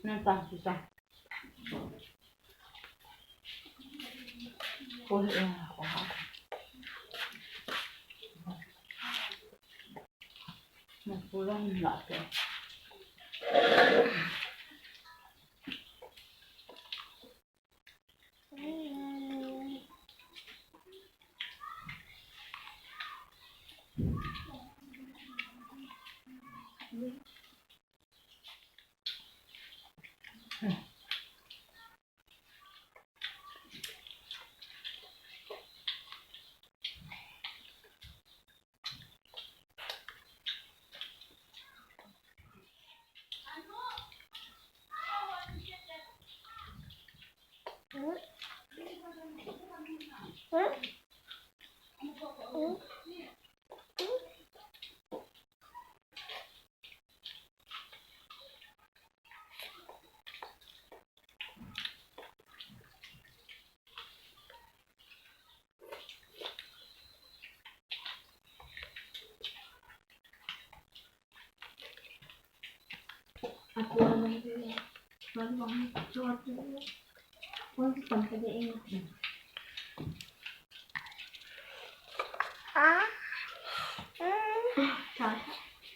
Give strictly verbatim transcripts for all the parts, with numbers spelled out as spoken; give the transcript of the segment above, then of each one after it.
Nang ta, ta. Ko he, ko ha. Na pulang la ke.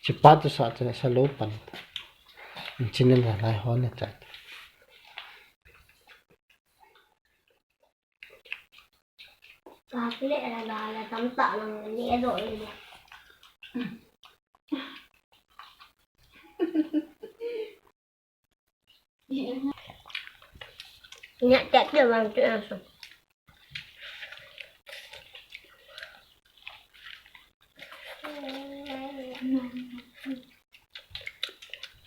Chipa tu sa tu sa lo pan. Chini la lai ho na chat. Ka kile la la la tam ta lang le do le. Nya tat le wang tu ang so.